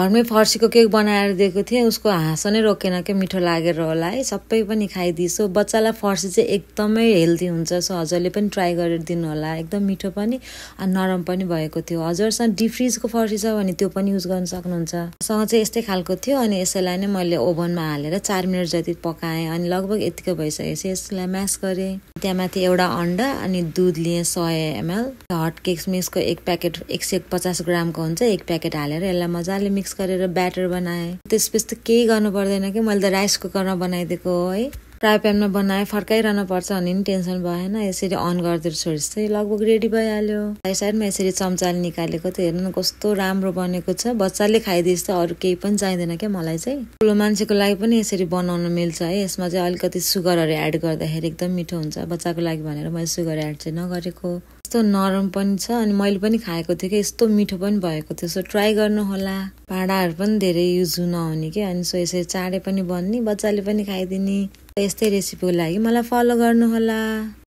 घरमै फर्सीको केक बनाएर दिएको थिएँ, उसको हाँसो नै रोकेन के मिठो लागेर होला है। सबै पनि खाइदिसो। बच्चालाई फर्सी चाहिँ एकदमै हेल्दी हुन्छ, सो हजुरले पनि ट्राई गरेर दिनु होला। एकदम मिठो पनि अनि नरम पनि भएको थियो। हजुरसँग डिप फ्रिजको फर्सी छ भने त्यो पनि युज गर्न सक्नुहुन्छ। सँग चाहिँ यस्तै खालको थियो अनि यसैलाई नै मैले ओभनमा हालेर 4 मिनट जति पकाएँ अनि लगभग यतिको भइसकेपछि यसलाई म्यास गरेँ। त्यहाँमाथि एउटा अन्डा अनि दुध लिएँ 100 ml। हट केक्स मिक्सको एक प्याकेट 150 ग्रामको हुन्छ, एक प्याकेट हालेर यसलाई मजाले मिक्स गरेर ब्याटर बनाएँ। त्यसपछि त केही गर्नु पर्दैन कि, मैले त राइस कुकरमा बनाइदिएको हो है। फ्राई प्यानमा बनाएँ, फर्काइरहनु पर्छ अनि नि टेन्सन भएन। यसरी अन गरिदिएर छोडेपछि चाहिँ लगभग रेडी भइहाल्यो। साइडमा यसरी चम्चाले निकालेको त हेर्नु कस्तो राम्रो बनेको छ। बच्चाले खाइदिएछ त अरू केही पनि चाहिँदैन क्या मलाई चाहिँ। ठुलो मान्छेको लागि पनि यसरी बनाउन मिल्छ है। यसमा चाहिँ अलिकति सुगरहरू एड गर्दाखेरि एकदम मिठो हुन्छ। बच्चाको लागि भनेर मैले सुगर एड चाहिँ नगरेको। यस्तो नरम पनि छ अनि मैले पनि खाएको थिएँ कि यस्तो मिठो पनि भएको थियो। सो ट्राई गर्नु होला। भाँडाहरू पनि धेरै युज नहुने कि, अनि सो यसरी चाँडै पनि बन्ने, बच्चाले पनि खाइदिने। यस्तै रेसिपीको लागि मलाई फलो गर्नु होला।